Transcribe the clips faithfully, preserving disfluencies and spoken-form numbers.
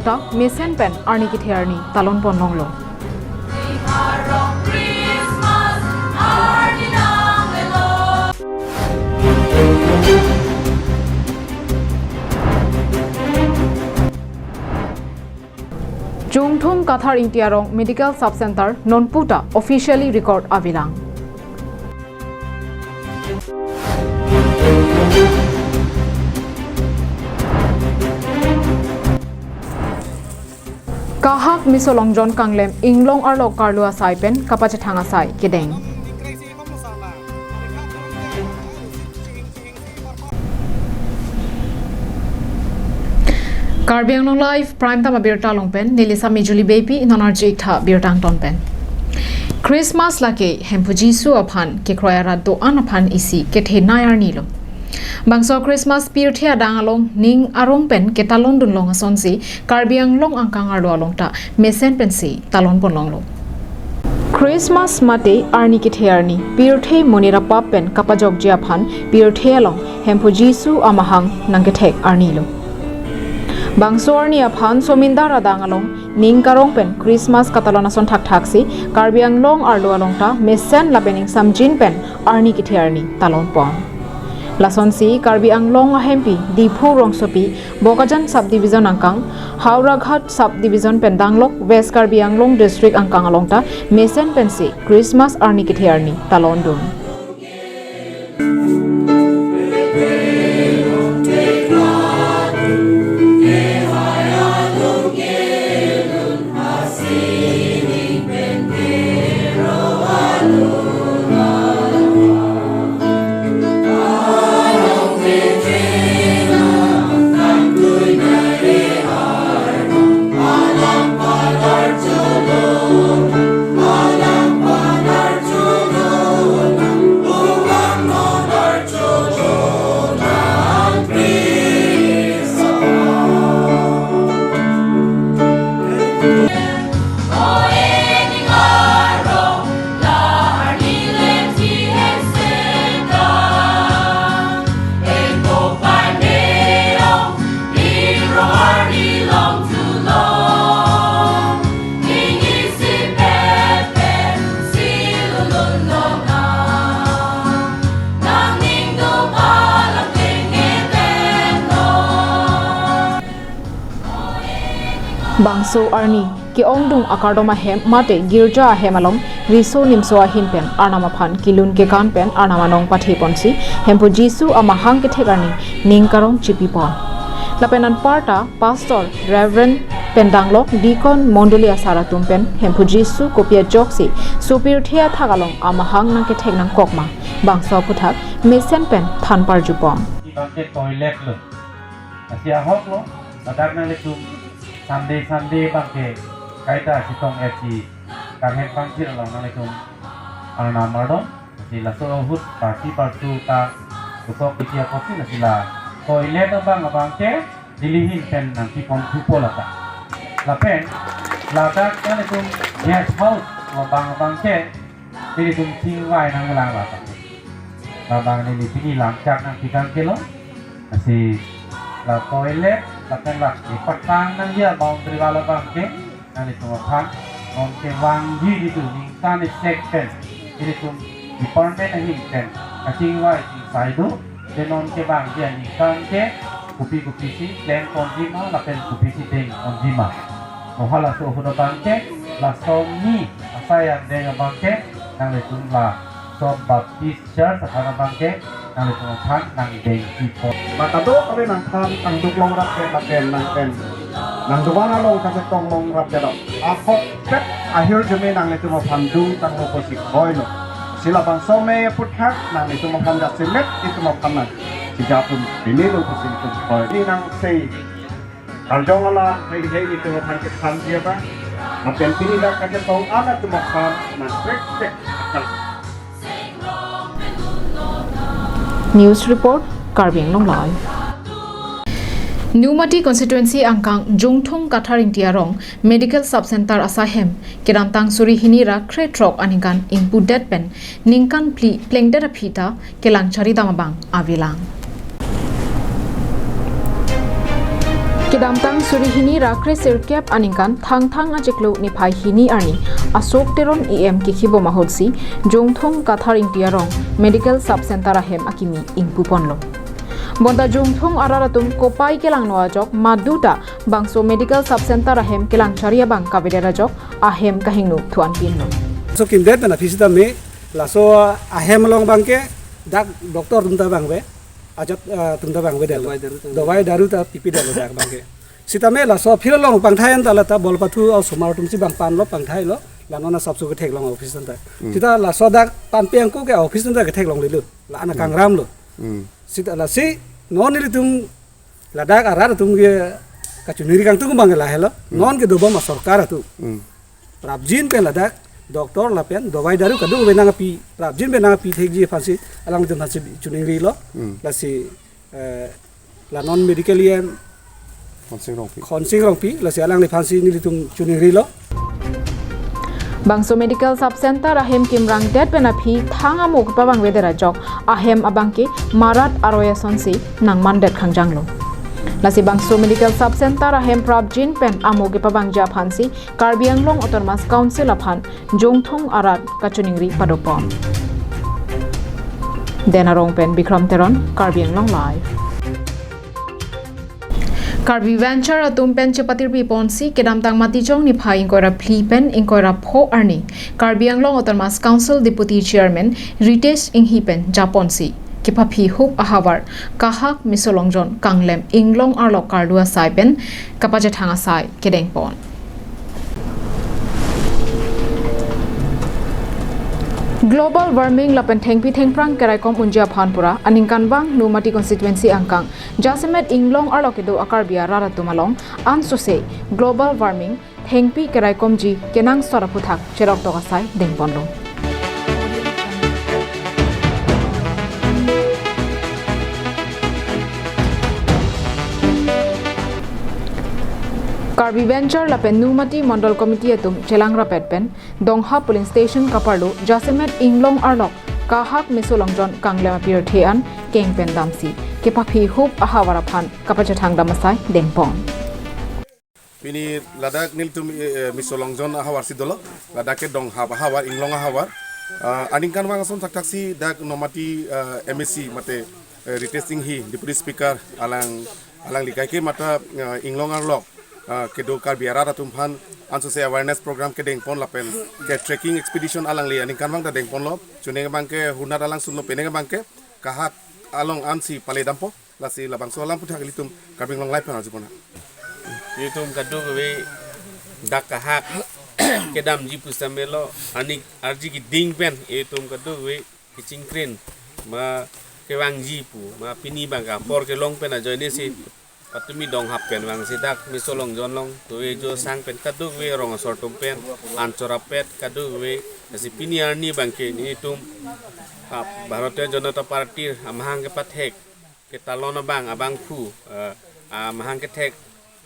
ta mesen pen arni kethe arni talon pon longlo. Jungthung Kathar Ingti Arong Medical Sub Center nonpu ta officially record avelang. Kahak Miso Long John Kanglem inglong arlo karlu asai pen kapachethang asai kedeng. Karbi Anglong Live Prime Time abirta along pen neli Sami Julie Beypi, non arju-ik tha birta angton pen. Christmas lake Hemphu Jisu aphan kekroi arat do-an aphan isi kethenei arni lo. Bangso Christmas pirthe adang along ning arong pen ketalon dun long asonsi Karbi Anglong angkang arlo along ta mesen pensi talon pon longlo. Christmas mate arni kethe arni pirthe monit apap pen kapajokji aphan pirthe along Hemphu Jisu amahang nangkethek arni lo. Bangso arni aphan somindar adang along ning karong pen Christmas katalon ason thakthak si Karbi Anglong arlo along ta mesen lapen ingsamjin pen arni kethe arni talon pon. Lasonsi Karbi Anglong ahempi Diphu rongsopi Bokajan Subdivision angkang, Howraghat Subdivision pen danglok West Karbi Anglong District angkang along ta mesen pensi Christmas arni kethe arni talon dun. Bangso arni ke-ongdung akardom ahem mate girja ahem along riso nimso ahin pen Arnam aphan kelun kekan pen Arnam anong pathe ponsi Hemphu Jisu amahang kethek arni ning karong chipi pon. Lapen anparta Pastor, Reverend pen danglok Deacon mondoli asar atum pen Hemphu Jisu kopi ajoksi sopirthe athak along amahang nangkethek nangkok ma, bangso aphuthak mesen pen than parju pon. Bangke toilet lo. Lasi ahok lo, ladak nanglitum Sunday Sunday bangke kaita chetong-etji kanghem pangthir along nanglitum Arnam ardom. Lasi laso ahut party partu ta tukok iti apotsi lasi la toilet abang abangke neli ahin pen nangkipon thupo lata. Lapen ladak nanglitum guest house abang abangke nelitum chingvai nanglang lata. Labang neli pini langchak nangpikang kelo. Lasi la toilet lapen la ipatang nangji a-boundary wall abangke nanglitum aphan non kevangji nelitum ningkan isi pen nelitum department ahin pen kachingvai chingsai do. Te non kevangji aningkan ke kopi kopisi klem ponji ma lapen kopisi deng ponji ma. Mo halaso ahut abangke laso arni asai angdeng abangke nanglitum laso Baptist Church aphan abangke nanglitum aphan nangdeng kipon. Matado kave nangthan nangduk longrap ke lapen nangpen nangdovang along kachetong longrap ke dok. Ahokpet ahirjume nanglitum aphan dungtanglo pusi kroilo. Si labangso amei aphuthak nanglitum aphan jasemet itum aphan nangchijapdun pinilo pusi itum kroi. Pini nangsei arjong ala heihei itum aphan kethanji abang. Lapen pini dak kachetong an atum aphan nangprekprek akal. News report, Karbi Anglong Live. Nomati constituency angkang Jungthung Kathar Ingti Arong Medical Sub Center asahem kedamtang suri hini ra krethrok aningkan ingpudet pen ningkan phli plengdet aphi ta kelang charidam abang avelang. Kedamtang suri hini ra kre sirkep aningkan Thangthang achiklo niphai hini arni Ashok Teron E M kikhi bom ahutsi Jongthong Kathar Ingti arong Medical Sub Center ahem akimi ingpuponlo. Bonta Jongthong arat atum kopai kelangno ajok maduta bangso Medical Sub Center ahem kelang chari abang kavedet ajok ahem kahingno thuanpinlo. So kindet na pisi ta me laso ahem along abangke dak doctor atum ta vangve, ajat, ah, atum ta vangve det. Dawai daru ta. Dawai daru ta pipedetlo dak abangke. Sitame laso field along pangthai anta lata bol pathu osomar atumsi bang panlo pangthailo, la non asapso ketheklong office anta. Hmm. Sita laso dak panpi angko ke office anta ketheklonglelo, la-an Hmm. akangramlo. Hmm. Sita lasi non nelitum ladak arat atum ke kachiningri kangtung abang lahelo. Hmm. Non kedobom asorkar atum. Hmm. Prapjin pen ladak doctor lapen dawai daru kadokave nangpi, prapjin pen nangpi thekji aphansi alanglitum aphansi chiningrilo. Hmm. Lasi, eh, la non medical E M Khonsing Rongpi. Khonsing Rongpi, lasi alangliphansi nelitum chiningrilo. Bangso Medical Sub Center ahem kimrangdet pen aphi thang amo kepavangvedet ajok ahem abangke marat aroi asonsi nangmandet khangjanglo. Lasi bangso Medical Sub Center ahem prapjin pen amo kepavangji aphansi Karbi Anglong Autonomous Council aphan Jongthong arat kachiningri padopon. Den Arong pen Bikram Teron, Karbi Anglong Live. Karbi Venture atum pen chepatirpi ponsi kedamtang Matijong niphai ingkoi ra phli pen ingkoi ra pho arni Karbi Anglong Autonomous Council Deputy Chairman Ritesh Enghi pen japonsi kepaphi hup ahavar kahak meso longjon kanglem inglong arlok karlu asai pen kapachethang asai kedengpon. Global warming lapen thengpi thengphrang keraikom unji aphan pura aningkanvang Nomati constituency angkang jasemet inglong arlok kedo a-Karbi arat atum along ansose global warming thengpi keraikomji kenangsot aphuthak cheroktok asai dengponlo. Karbi Venture lapen Nomati Mondol Committee atum chelang rapet pen Donghap Polling Station kaparlo jasemet inglong arlok kahak meso longjon kanglem apirthe an keng pen damsi kepaphi hup ahavar aphan kapachethang dam asai dengpon. Pini ladak nelitum, eh, eh, meso longjon ahavarsi dolo, ladak ke Donghap ahavar, inglong ahavar. Ah, aningkanvang ason thakthaksi dak Nomati, ah, M A C mate, eh, Ritesh Enghi, Deputy Speaker, alang, alangli kaike mata, ah, inglong arlok, ah, kedo Karbi arat atum aphan ansose awareness program kedengpon lapen ke trekking expedition alangli aningkanvang ta dengponlo, chuneng abangke hunat alangsunlo, peneng abangke kahak along ansi pale dampo. Lasi labangso alam aphuthak ilitum Karbi Anglong Live pen arjupon. Ilitum kadokave dak kahak kedamji pusitame lo, anik arji keding pen ilitum kadokave kechingkrin ma kevangji pu, ma pini abangke apor kelong pen ajoinesi patumi Donghap pen vangsi dak meso longjon along, to ejo sang pen kadokave rong asor atum pen, anchorapet kadokave, lasi pini arni abangke nelitum, ah, Bharatiya Janata Party amahang kepathek ketalon abang, abangphu, eh, amahang kethek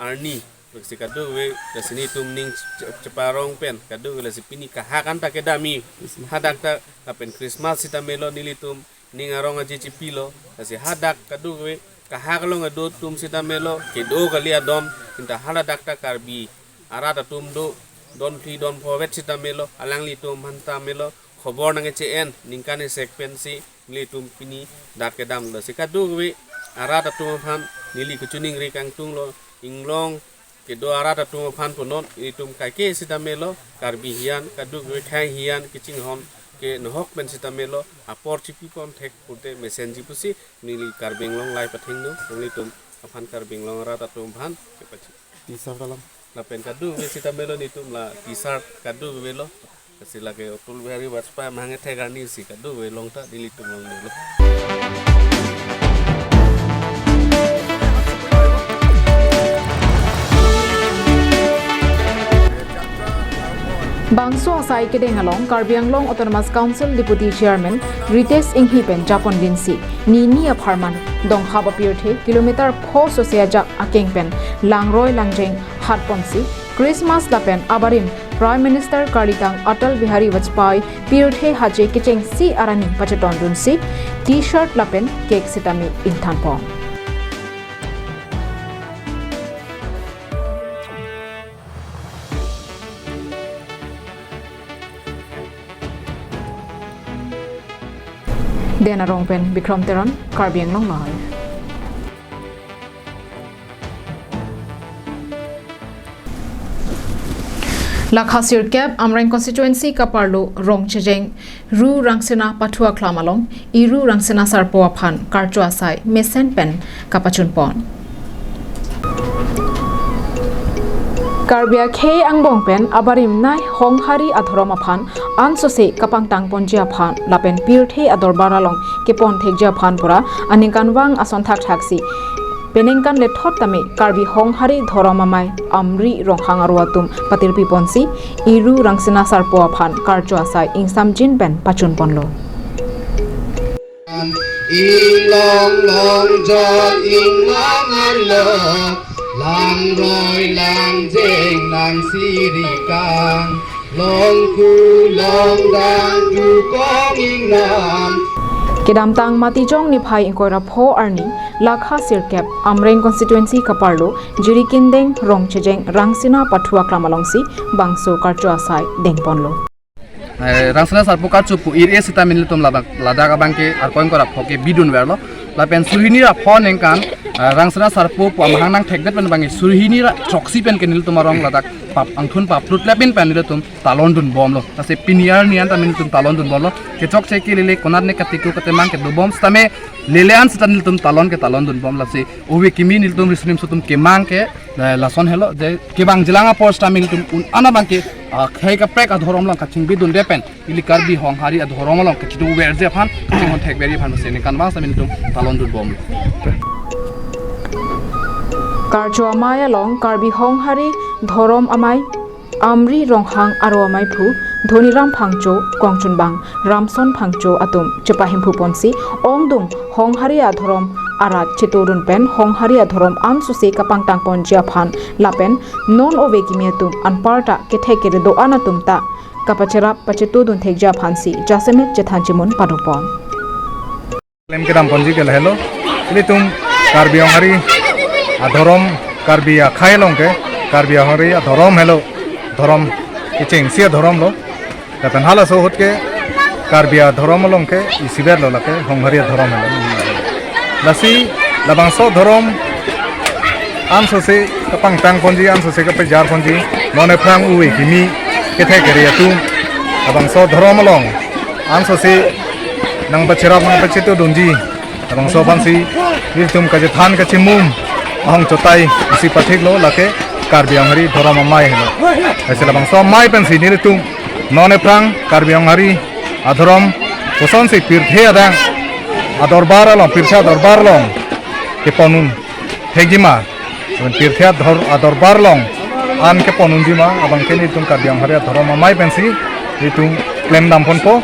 arni, lasi kadokave, lasi nelitum ning che-, cheparong pen, kadokave lasi pini kahak anta kedamji, hadak ta, lapen Christmas sitame lo nelitum ning arong aje chipilo, lasi hadak kadokave, kahak along kedo atum sitame lo, kedo kali adon, anta haladak ta Karbi arat atum do, don phli don pho vet sitame lo, alanglitum aphan tame lo, khobor nangkeche-en, ningkan isek pensi nelitum pini dak kedamlo. Lasi kadokave arat atum aphan neli kachiningri kangtunglo, inglong kedo arat atum aphan punon, ilitum kaike sitame lo, Karbi hiyan, kadokave khei hiyan, kachinghon ke nohok pen sitame lo, apor chipipon thek pute mesenji pusi, neli Karbi Anglong Live athengno, nanglitum aphan Karbi Anglong arat atum aphan kepachi. T-shirt alam. Lapen kadokave sitame lo nelitum la T-shirt kadokave lo. Lasi lake Atal Bihari Vajpayee amahang kethek arnisi kadokave long ta nelitum longdunlo. Bangso asai kedeng along Karbi Anglong Autonomous Council Deputy Chairman Ritesh Enghi pen japonlinsi nini apharman Donghap apirthe kilometer pho sose ajak akeng pen langroi langjeng hatponsi Christmas lapen abarim Prime Minister karlitang Atal Bihari Vajpayee pirthe haje kechengsi arani pachetondunsi T-shirt lapen cake sitame ingthanpon. Den arong pen Bikram Teron, Karbi Anglong Live. Lakha sirkep Amreng constituency kaparlo Rongchejeng Ru Rangsina Pathu Aklam along Iru Rangsina Sarpo aphan karcho asai mesen pen kapachunpon. Karbi akhei angbong pen abarim nei Honghari adhorom aphan ansose kapangtangponji aphan lapen pirthe adorbar along kepon thekji aphan pura aningkanvang ason thakthaksi peningkan lethot tame Karbi Honghari dhorom amei Amri Ronghang aro atum patirpiponsi Iru Rangsina Sarpo aphan karcho asai ingsamjin pen pachunponlo. Inglong long jot inglong arlo, langroi langjeng nang sirikang, longku longdang dukong ingnam. Kedamtang Matijong niphai ingkoi ra pho arni Lakha sirkep Amreng constituency kaparlo Jirikindeng Rongchejeng Rangsina Pathu Aklam alongsi bangso karcho asai dengponlo. Eh, Rangsina Sarpo karcho pu ir-e sita nelitum ladak, ladak abangke arkoi ingkoi ra pho ke bidunverlo. Lapen suhini ra pho ningkan, eh, Rangsina Sarpo pu amahang nangthekdet pen abangke suhini ra throksi pen ke nelitum arong ladak pap angthun paplut lepin pen nelitum talondunbomlo. Lasi pini arni anta nelitum talondunbomlo. Kechokche kelele konat ne katiko katemang kedobom sitame lele an sita nelitum talon ke talondunbom lasi ove kimi nelitum riso nimso atum kemang ke, eh, lason helo je kevangjilang apor sita nelitum un-an abangke, ah, khei kaprek adhorom along kachingbidunde pen ili Karbi Honghari adhorom along kachidoverji aphan, kachinghon thekverji aphan mesen ningkanvang sita nelitum talondunbom. Karcho amei along Karbi Honghari dhorom amei Amri Ronghang aro ameiphu Dhoniram Phangcho, kongchunbang Ramson Phangcho atum chepahimphuponsi ongdung Honghari adhorom arat chetodun pen Honghari adhorom ansose kapangtangponji aphan lapen non ove kimi atum anparta kethek kere do-an atum ta kapacherap pachetodun thekji aphansi jasemet chethan chimun padopon. Klem kedamponji ke lahelo. Ilitum Karbi Honghari adhorom, Karbi akhei along ke Karbi Honghari adhorom helo. Dhorom kechengsi adhorom lo. Lapen halaso ahut ke Karbi adhorom along ke isivet lo lake Honghari adhorom helo. Lasi labangso dhorom ansose kapangtangponji, ansose kapejarponji, non ephrang ove kimi kethek kere atum labangso dhorom along ansose nangpacherap nangpachetodunji labangso aphansi nelitum kachethan kachimum ahong chotai isi pathiklo lake Karbi Honghari dhorom amei helo. Lasi labangso amei pensi nelitum non ephrang Karbi Honghari adhorom kosonsi pirthe adang adorbar along, pirthe adorbar along keponun thekjima, lapen pirthe adhor-, adorbar along an keponunjima abangke nelitum Karbi Honghari adhorom amei pensi nelitum klemdamponpo.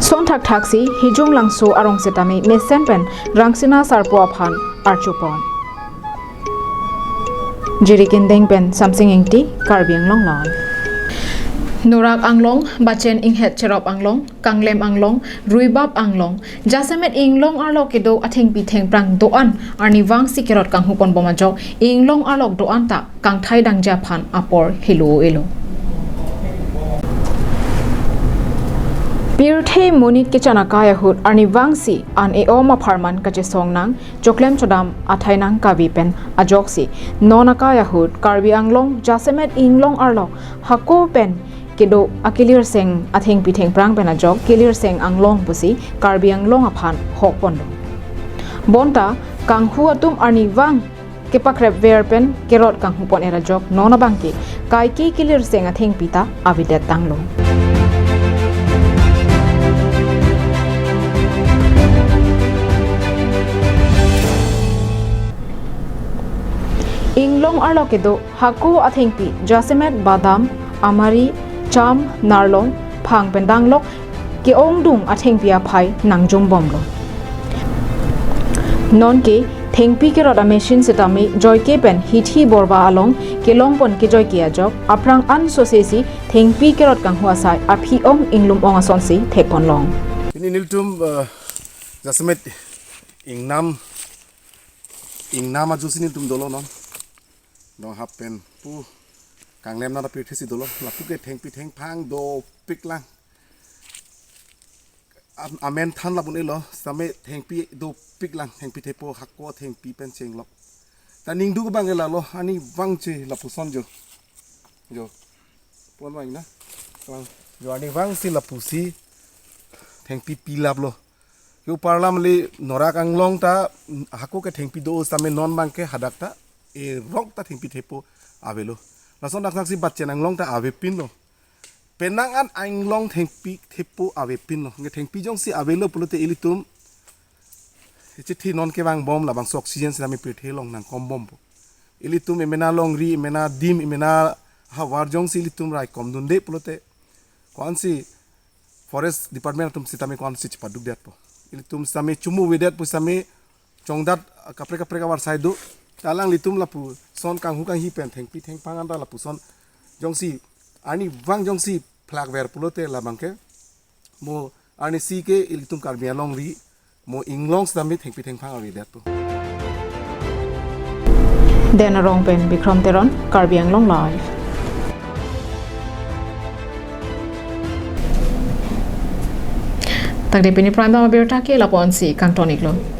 Son thakthaksi Hijung Langso arong sitame mesen pen Rangsina Sarpo aphan archopon. Jirikindeng pen Samsing Ingti, Karbi Anglong Live. Norak Anglong, Bachen Inghet Cherop Anglong, Kanglem Anglong, Ruibap Anglong, jasemet inglong arlo kedo athengpi thengphrang do-an arnivangsi kerot kanghuponbom ajok, inglong arlo do-an ta kangthai dangji aphan apor helo-elo. Pirthe monit kechan akai ahut arnivangsi an e-om apharman kachesong nang, choklem chodam athai nang kave pen ajoksi non akai ahut Karbi Anglong jasemet inglong arlo hako pen kedo akelirseng athengpi thengphrang pen ajok kelirseng anglong pusi Karbi Anglong aphan hokponlo. Bonta kanghu atum arnivang kepakrepver pen kerot kanghupon-et ajok non abangke kaike kelirseng athengpi ta avedet tanglo. Inglong arlo kedo hako athengpi jasemet badam, amari, cham, narlong, phang pen danglok ke-ongdung athengpi aphai nangjumbomlo. Nonke thengpi kerot amachine sitame joike pen hithi borba along kelongpon kejoike ajok aphrang ansosesi thengpi kerot kanghu asai aphi-ong inglum-ong asonsi thekponlong. Pini nelitum, eh, jasemet ingnam, ingnam ajosi nelitum dolo non. Donghap pen pu Kanglem nara pirthe si dolo. Lapu ke thengpi thengphrang dopiklang. am- amen than lapu un-elo, sitame thengpi dopik lang, thengpi thepo, hako thengpi pen chenglok. Ta ningduk abang ke lalo, arnivang si lapuson jo. Jo. Pon vang na. Vang. Jo arnivang si lapusi thengpi pilaplo. Yo parlam le norak anglong ta hako ke thengpi do sitame non abang ke hadak ta erok ta thengpi thepo avelo. Lason dak si Batchen anglong ta avepinlo. Penang an anglong thengpi thepo avepinlo. Nge thengpi jongsi avelo pulote ilitum chithi non kevangbom labangso oxygen sitame pirthe along nangkombompo. Ilitum emena longri, emena dim, emena havar jongsi ilitum raikomdunde pulote ko-ansi Forest Department atum sitame ko-ansi chepadukdetpo. Ilitum sitame chomu avedetpo, sitame chongdat, ah, kaprek kaprek avarsai do. Ta alanglitum lapuson kanghu kanghi pen thengpi thengphang anta lapuson jongsi arnivang jongsi phlakver pulote labang ke mo arnisi ke ilitum Karbi Anglong ri mo inglong sitame thengpi thengphang avedetpo. Den Arong pen Bikram Teron, Karbi Anglong Live. Tangte pini Prime Time abirta ke lapu-ansi kangton-iklo.